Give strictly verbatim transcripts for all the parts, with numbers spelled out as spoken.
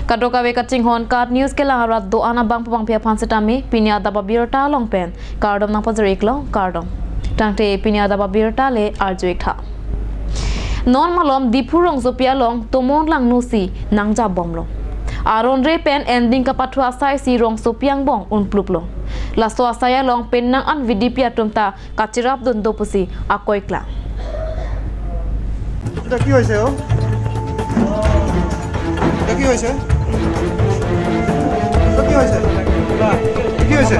Kadokave kachinghon KAT News kelang arat do-an abangphu abangphi aphan sitame pini adap abirta along pen kardom nangpajir-iklo, kardom. Tangte pini adap abirta le arju-iktha. Non malom Diphu rongsopi along tomon langno si nangjabomlo. Aron re pen ending kapathu asai si rongsopi angbong unpluplo. Laso asai along penang an VDP atum ta kachirapdun do pusi akoi klang. এটা কি হৈছে অ? এটা কি হৈছে? এইটো কি হৈছে? কি হৈছে?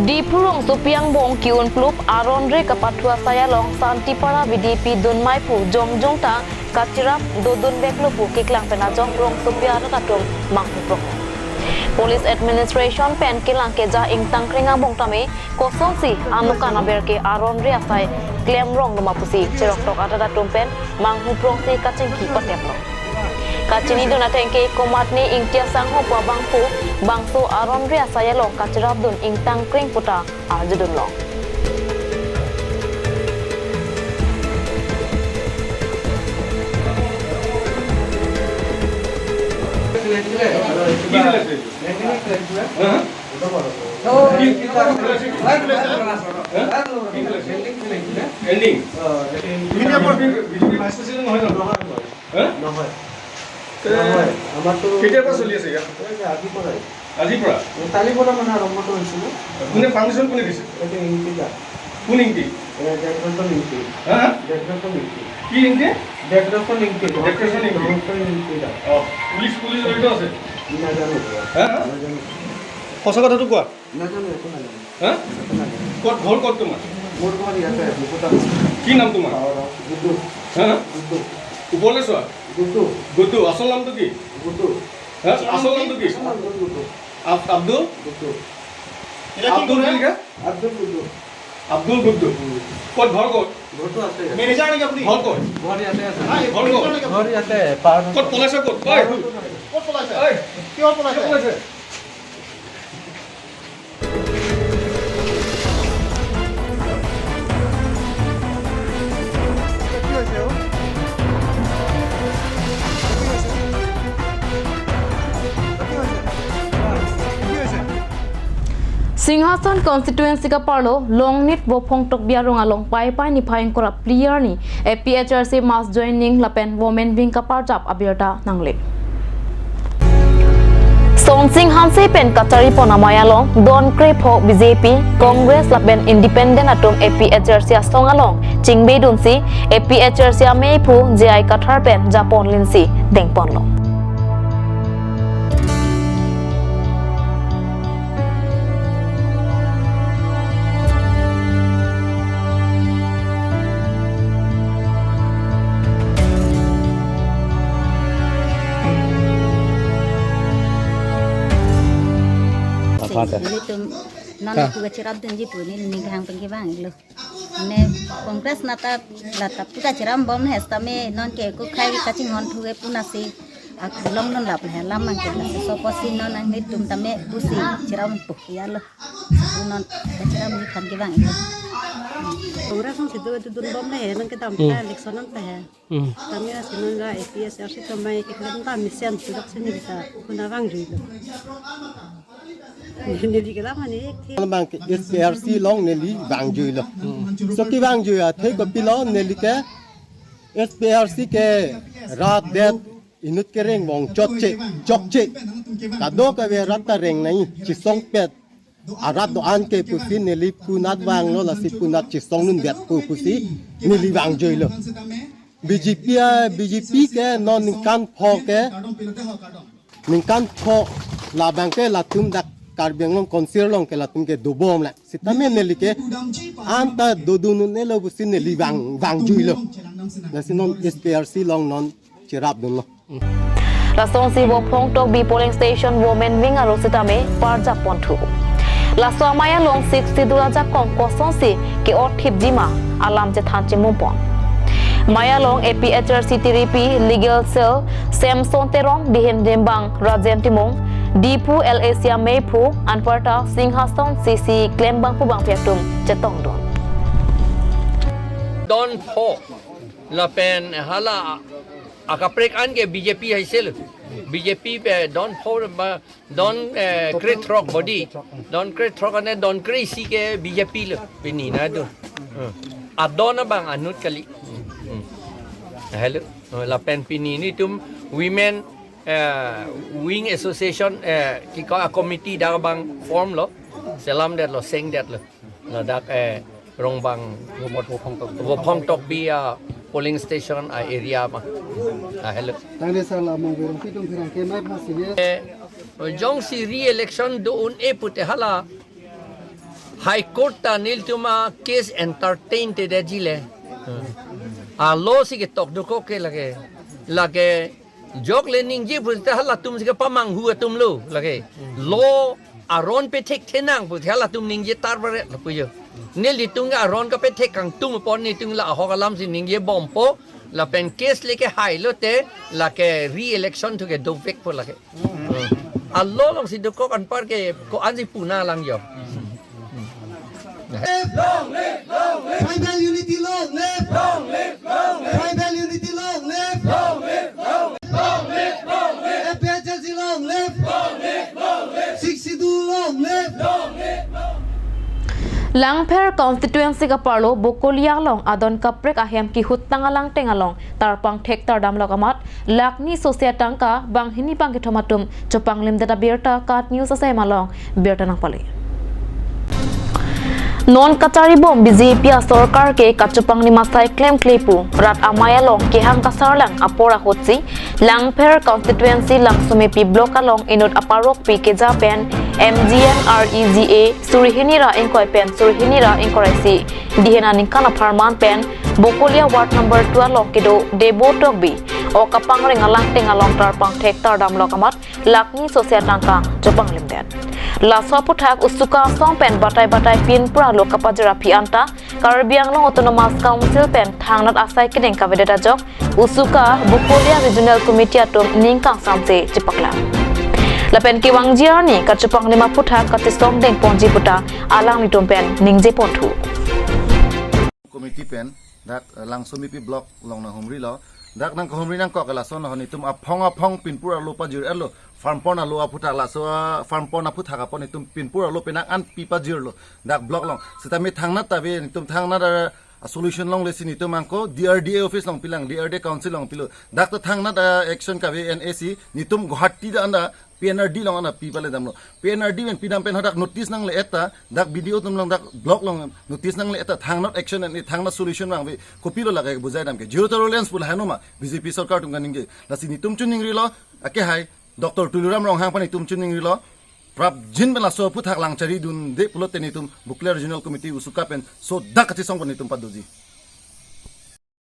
Diphu rongsopi angbong ki-unplup aron re kapathu asai along Santipara VDP dunmai phu jongjong ta kachirap dodun veklo pu keklang pen ajok rongsopi arat atum manghuprong. Police administration pen kelang keja ingtangkreng angbong tame kosonsi anokan aber ke aron re asai klemrong doma pusi chiroktok arat atum pen manghuprongsi kachingki pateplo. Kachinidun ateng ke komatne Ingti asangho pu abangphu bangso aron re asai along kachirapdun ingtangkreng puta arjudunlong. Ending। তুমি এতিয়া আমাৰ BJP vice president নহয় জানো? নহয়, নহয়। হা? নহয়। তে নহয়, আমাৰতো কেতিয়াৰ পৰা চলি আছে ইয়াত? এই যে আজিৰ পৰাই। আজিৰ পৰা? কালিৰ পৰা মানে আৰম্ভটো হৈছিলে। কোনে, পাৰ্মিশ্যন কোনে দিছে? এইটো ইংতি দা। কোন ইংতি? এ, দেৱব্ৰত ইংতি। হা? দেৱব্ৰত ইংতি। কি ইংতি? দেৱব্ৰত ইংতি। দেৱব্ৰত ইংতি। দেৱব্ৰত ইংতি দা। অ, পুলিচ, পুলিচ জড়িত আছে? নাজানো এতিয়া। হা? নাজানো। সঁচা কথাটো কোৱা। নাজানো, একো নাজানো। হা? একো নাজানো। ক'ত, ঘৰ ক'ত তোমাৰ? মোৰ ঘৰ ইয়াতে, মুকুতা। কি নাম তোমাৰ? গুড্ডু। হা? গুড্ডু। ওপৰলৈ চোৱা। গুড্ডু। গুড্ডু, আচল নামটো কি? গুড্ডু। হা? আচল নামটো কি? আচল নামটো গুড্ডু। আব-, আব্দুল? গুড্ডু। আব্দুল কি লিখা? আব্দুল গুড্ডু। আব্দুল গুড্ডু। উম। ক'ত, ঘৰ ক'ত? ঘৰটো আছে ইয়াত। মেনেজাৰ নেকি আপুনি? ঘৰ ক'ত? ঘৰ ইয়াতে আছে। হা, এই ঘৰ ক'ত? মেনেজাৰ নেকি আপুনি? ঘৰ ইয়াতে, পাৰ ক'ত পলাইছে ক'ত? ঐ! পাৰ ক'ত পলাইছে? ঐ! কিয় পলাইছে? কিয় পলাইছে? Singhason constituency kaparlo Longnit Vophong Tokbi arong along Paipai niphai ingkoi ra phli arni APHLC mass joining lapen women wing kaparjap abirta nangle. Sonsing Hanse pen kacharipon amei along don krepho BJP, Congress lapen Independent atum APHLC asong along chingbedunsi APHLC ameiphu J I Kathar pen japon linsi dengponlo. Aphan ta. Nelitum non aku kachirapdunji pu neli ninghang pen kevang-iklo. Mane Congress nata lata pu kachirambom he sitame nonke kukhai kachinghon thu ke pu nasi ak longdun lap le lam mangke lasi soposi non nanglitum tame pusi chirampo ya lo. Pu non kachiram niphan kevang-iklo. Congress nang situ itu dunbom le he nang kedam Hmm. ta election nang ta he. Hmm. Tame nasi non la APHLC tomai keklem ta mesen sudak sini bisa kuna vangjuilo. Neli kelam ani ek thi. Bang ke APHLC along neli vangjuilo. Hmm. So kevangjuilo athe kopilo neli ke APHLC ke rat det inut kereng vong chokche, chokche. Kadokave rat ta reng nangji, chisongpet. Arat do-an ke pusi neli punat vanglo lasi punat chisongnundet pu pusi neli vangjuilo. BJP a, BJP ke non ningkan pho ke, ningkan pho labang ke latum dak Karbi Anglong Council along ke latum ke dobom le. Sitame neli ke anta dodun-un-elo pusi neli vang, vangjuilo. Lasi non APHLC along non chirapdunlo. Lasonsi Vophong Tokbi polling station women wing arlo sitame parjap ponthu. Laso amei along Sixth Schedule ajakong kosonsi ke-othipji ma alam chethan chimumpon. Mei along APHLC tiripi legal cell Samson Teron, Dihen Dimbang Rajen Timung, Diphu LAC ameiphu anparta Singhason C C klembangphu bangphi atum chetongdun. Don pho. Lapen hala akaprek an ke B J P haisel. B J P pen don pho ba don, eh, krethrok body. Don krethrok ane don kreisi ke B J P lo. Pini nangtum. Hmm. Adon abang anut kali. Hmm. Hello. Oh, lapen pini nelitum women, eh, wing association, eh, kiko a committee dak abang form lo. Selamdetlo, sengdetlo. Ladak, eh, Rongbang Vopong Tok. Vopong Tokbi a polling station a area ma. Ah, hello. Tangte sir, la mong berong pitung pherang ke mai phasi ye. Eh, jongsi re-election do un-e pute hala High Court ta nelitum a case entertain te de jile. Hmm. A law si ketok dokok ke lake. Lake jok le ningje pute halatum si kepamanghu atum lo lake. Law aron pethek thenang pute halatum ningje tar baret lapu jo. Nelitum ke aron kapethek kangtung pon nelitum la ahok alam si ningje bompo lapen case le kehai lote lake re-election thu ke dovekpo lake. A law along si dokok anpar ke ko-an si pu nanglang jo. Long live, long live. Tribal unity long live. Long live, long live. Tribal unity long live. Long live, long live. Long live, long live. A P H L C long live. Long live, long live. Sixth Schedule long live. Long live, long live. Langpher constituency kaparlo Bokolia along adon kaprek ahem kihut tang alangteng along tarpang thek tardam lok amat lakh ni sose atangka banghini bangkethom atum chopanglimdet abirta KAT News asai malong birta nangpale. Non kacharibom B J P asorkar ke kachopanglim asai klemkle pu rat amei along kehang kasarlang apor ahutsi Langpher constituency Langsomepi block along inut aparokpi keja pen M G N R E G A suri hini ra ingkoi pen suri hini ra ingkoi ra isi dihen aningkan apharman pen Bokolia ward number two along kedo Debo Tokbi ok kapangreng alangteng along tarpang thek tardam lok amat lakh ni sose atangka chopanglimdet. Laso aphuthak USUKA asong pen batai batai pinpur arlo kapajir aphi anta Karbi Anglong Autonomous Council pen thangnat asai kedeng kavedet ajok USUKA Bokolia Regional Committee atum ning kangsamse chepaklang. Lapen kevangji arni kachopanglim aphuthak kachesong dengponji puta alanglitum pen ningje ponthu. Committee pen dak, eh, Langsomepi block along nanghumrilo. Dak nangkahumri nangkok lason ho nelitum aphong aphong pinpur arlo pajir-etlo. Farm pond arlo aphuthak laso, ah, farm pond aphuthak apon nelitum pinpur arlo penang an pi pajirlo. Dak block along. Sitame thangnat ta ave nelitum thangnat, ah, solution longle si nelitum angko D R D A office along pilang, D R D A council along pilo. Dak ta thangnat, ah, action kave-en-e si nelitum Guwahati ta anta P N R D along anta pi pale damlo. P N R D pen pidam pen hadak notice nangle-et ta, dak B D O atum along dak block along notice nangle-et ta, thangnat action and thangnat solution vangve. Kopilo lake bujai dam ke. Zero tolerance pu la heno ma, B J P sorkar atum kaningje. Lasi nelitum chiningrilo, akehai, Doctor Tuliram Ronghang aphan nelitum chiningrilo. Prapjin pen laso aphuthak lang charidunde pulote nelitum Bokolia Regional Committee USUKA pen sodak kachesong pen nelitum padoji.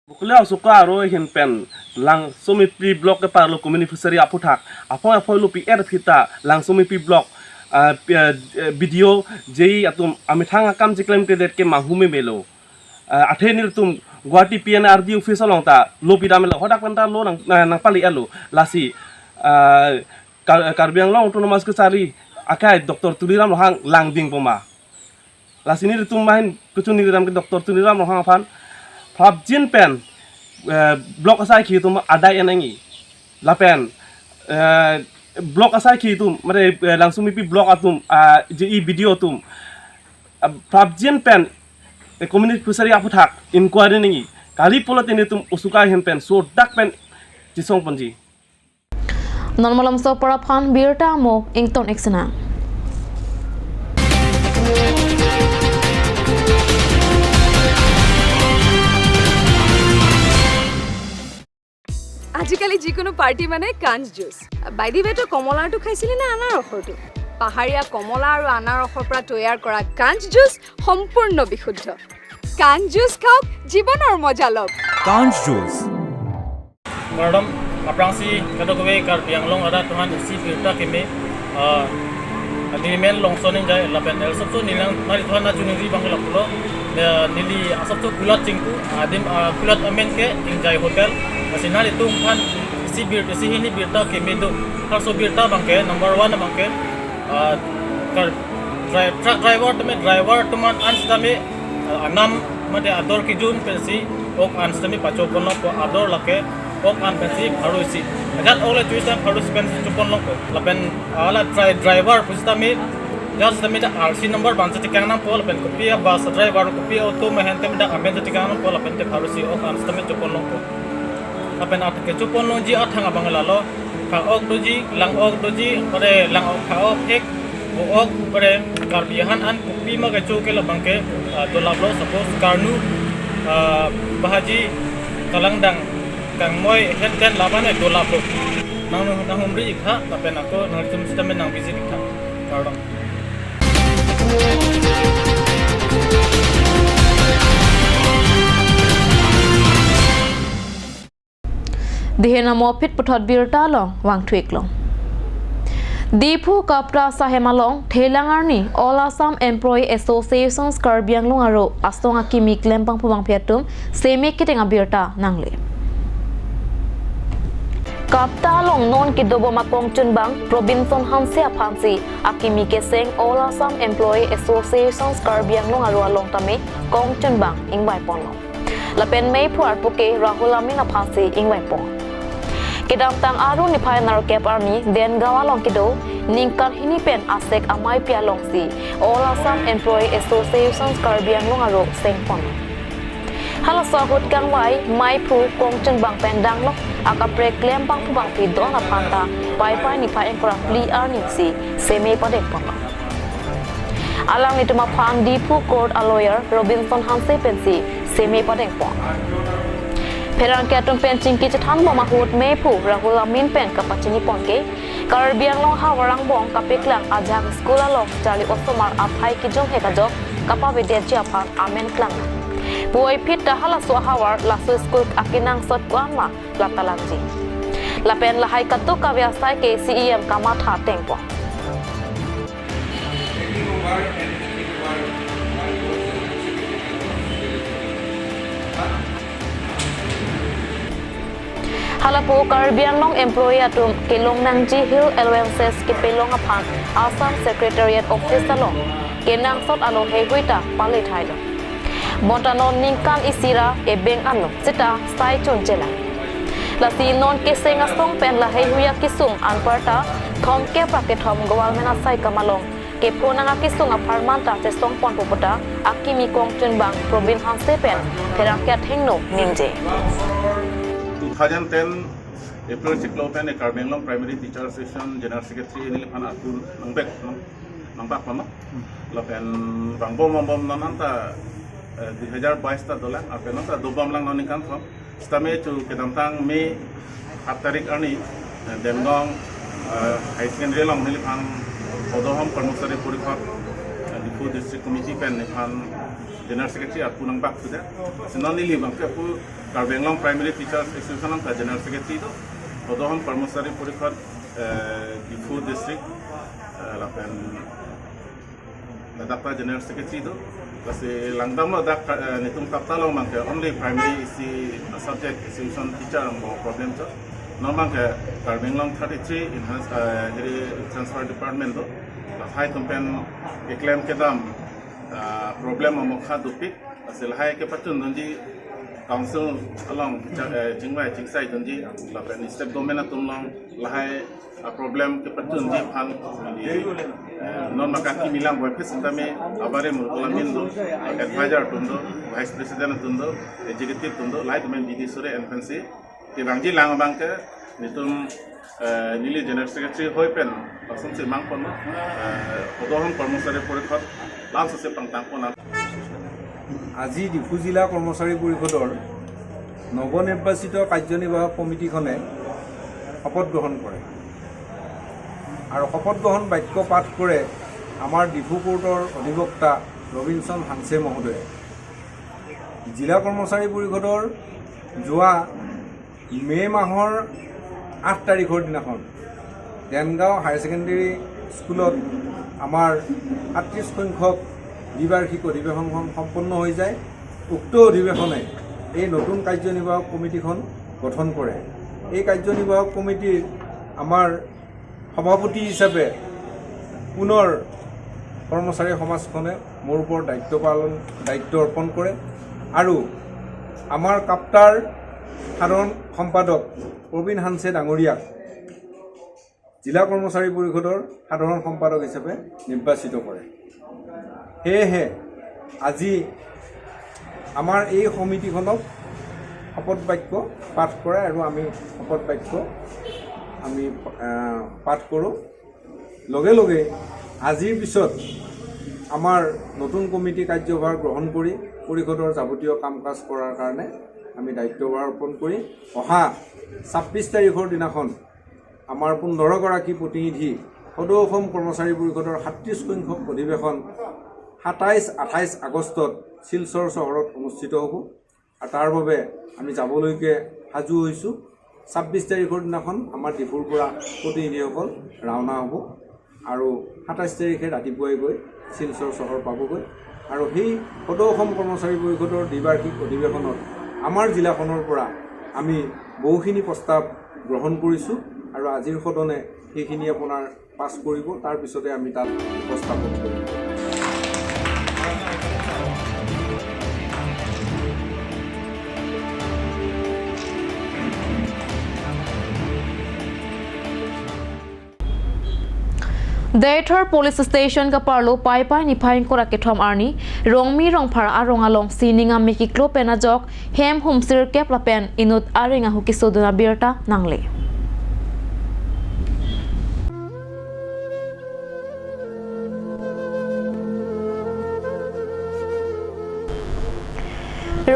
Bokolia USUKA aro ahin pen Langsomepi block keparlo community fishery aphuthak aphong aphong lo pi-et aphi ta Langsomepi block, ah, pi-, ah, B D O J E atum amethang akam chiklemkledet ke manghu memelo. Ah, athe nelitum Guwahati P N R D office along ta lo pidamlo, hadak pen ta lo nang, nang, nangpale-etlo. Lasi, ah, Kar-, Karbi Anglong Autonomous kachari akai Doctor Tuliram Ronghang langding poma. Lasi nelitum mahin kachiningri dam ke Doctor Tuliram Ronghang aphan prapjin pen, eh, block asai akhei atum adai-en nangji. Lapen, eh, block asai akhei atum, mane, eh, Langsomepi block atum, ah, J E B D O atum, ah, prapjin pen, eh, community fishery aphuthak inquiry nangji. Kali pulote nelitum USUKA ahin pen sodak pen chesong ponji. Non malomso apor aphan birta amo ington ik sinang. আজিকালি যিকোনো পাৰ্টি মানে কাঞ্চ juice. By the ৱে, তই কমলাৰটো খাইছিলি নে আনাৰসৰটো? পাহাৰীয়া কমলা আৰু আনাৰসৰ পৰা তৈয়াৰ কৰা কাঞ্চ জুচ সম্পূৰ্ণ বিশুদ্ধ। কাঞ্চ জুচ খাওক, জীৱনৰ মজা লওক। Kanj Juice. Kardom, aphrangsi kadokave Karbi Anglong arat aphan isi birta keme, ah, agreement longson ingjai lapen el sopso nilang neli aphan nangchiningri abang ke lapulo, eh, neli asopso kulat chingku, adim, ah, kulat amen ke Ingjai Hotel, lasi nelitum aphan isi bir, isi hini birta keme do, laso birta abang ke, number one abang ke, ah, kar, dri-, truck driver tame, driver atum an sitame, Anam mate ador kijun pensi ok an sitame pachoponlongpo, ador lake ok an pensi pharo isi. Ajat ok le choisi tame pharo isi pensi choponlongpo. Lapen ala dri-, driver pusitame, ajat sitame dak R C number bangsi tekang nangpo, lapen kopi a bus driver, kopi auto mehen tame dak amen tekang nangpo, lapen te pharo isi ok an sitame choponlongpo. Lapen at kechoponlongji athang abang lalo, pha ok doji, lang ok doji, pada lang ok, pha ok thek, bo ok, pada Karbi ahan an kopi ma kecho ke labang ke, ah, dolaplo, suppose karnu, ah, bahaji, kalangdang, kangmoi, henten laban e dolaplo. Nang, nanghumri ik tha, lapen ako nangtum sitame nang visit ik tha. Kardom. Dihena mo aphi puthot birta along vangthu-ik long. Diphu Kapta Sahem along thelang arni All Assam Employee Associations Karbi Anglong aro asong akimi klem pangpubang aphi atum seme keteng abirta nangle. Kapta along non kedobom akongchunbang Robinson Hanse aphansi akimi keseng All Assam Employee Associations Karbi Anglong aro along tame kongchunbang ingvaiponlo. Lapen meiphu arpu ke Rahul Amin aphansi ingvaipon. Kedamtang Aru niphai nerkep arni Dengaon along kedo ningkan hini pen asek ameipi alongsi All Assam Employee Associations Karbi Anglong aro sengpon. Halaso ahut kangvai meiphu kongchunbang pen danglok akaprek klem pangpubang aphi don aphanta Paipai niphai ingkoi ra phli arni si seme padengponlo. Alanglitum aphan Diphu Court a lawyer Robinson Hanse pensi seme padengpon. Pherangke atum pen chingki chethanbom ahut meiphu Rahul Amin pen kapachinipon ke Karbi Anglong havar angbong kapeklang ajahak school along charli osomar aphai kejonghe kajok kapavedetji aphan amen klang. Puvoiphit ta halaso ahavar laso school akenangsot ko-an ma lata langji. Lapen lahai katuk kave asai ke C E M kamatha atengpo. Halapu Karbi Anglong employee atum kelong nangji hill allowances kepelong aphan Assam Secretariat Office along kenangsot alo heihui ta pale thailo. Bonta non ningkan isi ra ebeng anlo seta sai chun chelang. Lasi non keseng asong pen laheihui akesung anparta thomkep ra kethom government asai kam along kephonang akesung apharman ta chesongponpo puta akimi kongchunbang Robin Hanse pen pherangke athengno ningje. Two thousand ten April chiklo pen Karbi Anglong Primary Teacher Association General Secretary neliphan arpu nangbak, nang, nangbak mama. Lapen vangbom vangbom non anta, eh, dui hajar bais ta dolang, lapen anta dobom lang non ningkan thom. Sitame chu kedamtang May aat tarik arni, eh, Dengaon, eh, Higher Secondary along neliphan Hodohom Karmachari Porikhod, eh, Diphu District Committee pen neliphan General Secretary arpu nangbak sudah. Sinon neli bangke pu Karbi Anglong Primary Teachers Association along ta General Secretary do, Hodohom Karmachari Porikhod, eh, Diphu District, eh, lapen ladak ta General Secretary do. Lasi langdamlo dak, eh, netum Kapta along bangke only primary isi subject association teacher angbong problem cho. Non bangke Karbi Anglong thirty-three enhance, eh, hiri transfer department do. Lahai atum pen keklem kedam, eh, problem amokha dopik. Lasi lahai kepachun dunji council along cha-, eh, chingvai chingsai dunji, lapen state government atum along lahai, ah, problem kepachunji aphan, eh, non maka kimi lang boy phes tame abare murkola min do, advisor atum do, vice president atum do, executive atum do, lahai atum bidi sore N P N C. Kevangji lang bangke netum, eh, neli General Secretary hoi pen lason si mangpon, eh, Hodohom Karmachari Porikhod lam sose pangtangpon. আজি ডিফু জিলা কৰ্মচাৰী পৰিষদৰ নৱনিৰ্বাচিত কাৰ্যনিৰ্বাহক কমিটিখনে শপত গ্ৰহণ কৰে আৰু শপত গ্ৰহণ বাক্য পাঠ কৰে আমাৰ ডিফু কোৰ্টৰ অধিবক্তা ৰবিনচন হানছে মহোদয়ে। জিলা কৰ্মচাৰী পৰিষদৰ যোৱা মে' মাহৰ আঠ তাৰিখৰ দিনাখন দেনগাঁও হায়াৰ ছেকেণ্ডেৰী স্কুলত আমাৰ সাতত্ৰিশ সংখ্যক দ্বিবাৰ্ষিক অধিৱেশনখন সম্পন্ন হৈ যায়। উক্ত অধিৱেশনে এই নতুন কাৰ্যনিৰ্বাহক কমিটিখন গঠন কৰে। এই কাৰ্যনিৰ্বাহক কমিটিৰ আমাৰ সভাপতি হিচাপে পুনৰ কৰ্মচাৰী সমাজখনে মোৰ ওপৰত দায়িত্ব পালন দায়িত্ব অৰ্পণ কৰে আৰু আমাৰ কাপ্তাৰ সাধাৰণ সম্পাদক প্ৰবীণ হানছে ডাঙৰীয়াক জিলা কৰ্মচাৰী পৰিষদৰ সাধাৰণ সম্পাদক হিচাপে নিৰ্বাচিত কৰে। সেয়েহে আজি আমাৰ এই সমিতিখনক শপত বাক্য পাঠ কৰাই আৰু আমি শপত বাক্য আমি আহ, পাঠ কৰোঁ। লগে লগে আজিৰ পিছত আমাৰ নতুন কমিটি কাৰ্যভাৰ গ্ৰহণ কৰি পৰিষদৰ যাৱতীয় কাম কাজ কৰাৰ কাৰণে আমি দায়িত্বভাৰ অৰ্পণ কৰি অহা ছাব্বিছ তাৰিখৰ দিনাখন আমাৰ পোন্ধৰ গৰাকী প্ৰতিনিধি সদৌ অসম কৰ্মচাৰী পৰিষদৰ সাতত্ৰিছ সংখ্যক অধিৱেশন সাতাইছ আঠাইছ আগষ্টত শিলচৰ চহৰত অনুষ্ঠিত হ'ব। আৰু তাৰ বাবে আমি যাবলৈকে সাজু হৈছোঁ। ছাব্বিছ তাৰিখৰ দিনাখন আমাৰ ডিফুৰ পৰা প্ৰতিনিধিসকল ৰাওনা হ'ব আৰু সাতাইছ তাৰিখে ৰাতিপুৱাই গৈ শিলচৰ চহৰ পাবগৈ। আৰু সেই সদৌ অসম কৰ্মচাৰী পৰিষদৰ দ্বিবাৰ্ষিক অধিৱেশনত আমাৰ জিলাখনৰ পৰা আমি বহুখিনি প্ৰস্তাৱ গ্ৰহণ কৰিছোঁ আৰু আজিৰ সদনে সেইখিনি আপোনাৰ পাছ কৰিব, তাৰ পিছতে আমি তাত উপস্থাপন কৰিম। Deithor Police Station kaparlo Paipai niphai ingkoi ra kethom arni Rongmi Rongphar arong along sining ame kiklo pen ajok hem hum sirkep lapen inut areng ahu kesodun abirta nangle.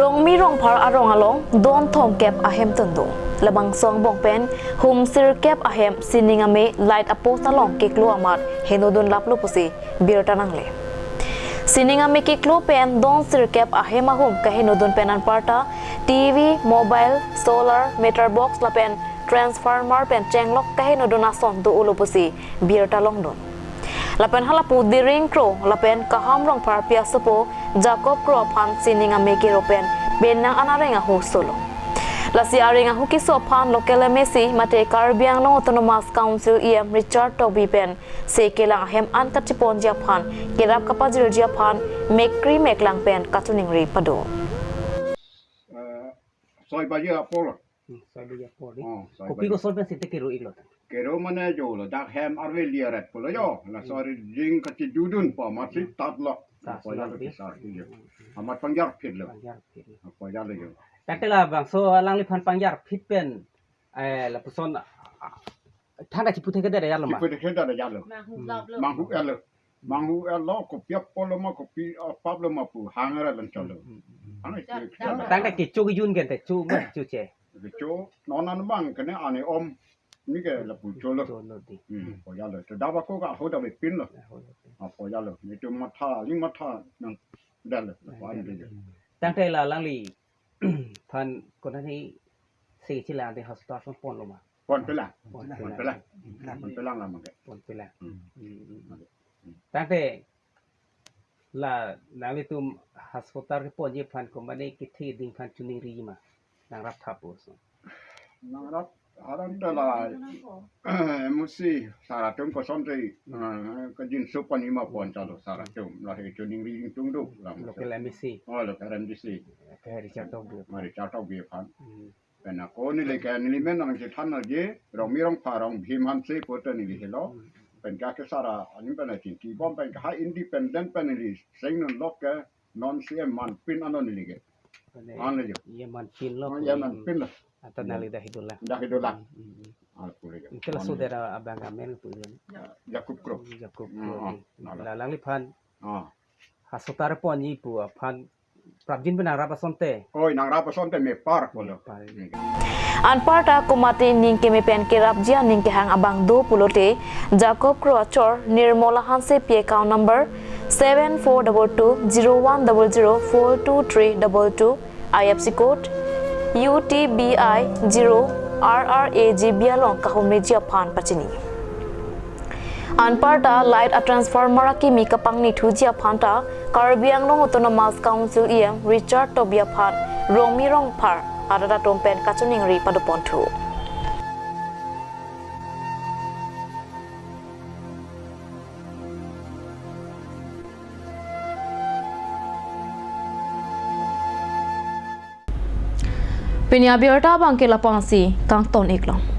Rongmi Rongphar arong along don thomkep ahem tundung. Labangso angbong pen hum sirkep ahem sining ame light apost along kiklo amat henodun laplo pusi birta nangle. Sining ame kiklo pen don sirkep ahem ahum kahenodun pen anparta T V, mobile, solar, meter box lapen transformer pen chenglok kahenodun ason do-olo pusi birta longdun. Lapen halapu Diring Kro lapen Kaham Rongphar pi asopo Jacob Kro aphan sining ame kero pen penang an areng ahu solo. Lasi areng ahu keso aphan local M A C mate Karbi Anglong Autonomous Council E M Richard Tokbi pen se kelang ahem an kachiponji aphan kerap kapajirji aphan mekri meklang pen kachiningri pado. Eh, soi baje apor. Hmm, soi baje apor di. Oh, soi Kopi baje. Koson pen sinte kero iklo ta? Kero mane jo lo, dak hem arve liaret pulo jo. Hmm. La sori jing kachidudun po, masi Hmm. tat lo. Tas Apo lo jalo di. Kisar ki jo. Hmm. Amat pangjar phit lo. Pangjar phit lo. Apo jalo jo. Tangte labangso alangliphan pangjar phit pen, eh, lapuson, ah, ah, thangta chipu thekthedet jalo ma? Chipu thekthedet jalo. Manghu Hmm. lap lo. Manghu elo. Manghu elo, kopi apor lo ma, kopi apap lo ma pu, hang ra lang cholo. Hmm, hmm, hmm. Hang ra Dak, cholo. dak. Tangte kecho kejun ke te, cho ma cho che. Kecho, non an bang kene ane om, ni ke lapu cholo. Cholo di. Hmm, apo jalo. To daba ko ka ho da be pin lo. Aho da be pin. Apo jalo. Ni to matha, ni matha nang dal lo. Nang pan dal de. Lo. Tangte la alangli phan konani se chila de hospital pon lo ma? Pon pelang. Pon Pon pelang. pelang. Pon pelang la mangke. Pon pelang. Hmm. Hmm, hmm, hmm. Mangke. Tangte la nanglitum hospital keponji aphan komatne kethe ding aphan chiningri ma? Nangrap tha puson. Nangrap aram ta la M C sar atum koson te, eh, kajinso pani ma pon chalo sar atum. La he chiningri tung do lang. Local M A C. Oh, local M D C. Ke Richard Tokbi. Ma Richard Tokbi aphan. Hmm. Pen ako neli ke neli men nangchethan nangji, Rongmi Rongphar Rongbhim Hanse pu ta neli helo. Hmm. Pen ka ke sara, aning pen achin ki bom pen ka ha independent pen neli seng nun lok ke non C M manpin ano neli ke. Ane, Ano jo. Ye manpin lo. Oh, ye manpin lo. Ata nali dah idola. Dah idola. Hmm, hmm, hmm. Al pule jo. Ante laso dera abang amen pu jo. Jacob Kro. Jacob Hmm, Kro. Oh, nalo. La alangliphan. Oh. Hospital ponji pu aphan prapjin pen nangrap asonte. Oi, nangrap asonte mepar pulo. Mepar. Hmm. Anparta komatne ning keme pen kerapji aning kehang abang do pulote, Jacob Kro achor Nirmola Hanse pi account number seven four double two zero one double zero four two three double two, I F C code U T B I zero R R A G B along kahumreji aphan pachini. Anparta light a transformer akimi kapangnithuji aphan ta Karbi Anglong Autonomous Council E M Richard Tokbi aphan Rongmi Rongphar arat atum pen kachiningri padoponthu. Pini abirta abangke lapu-ansi kangton-iklo.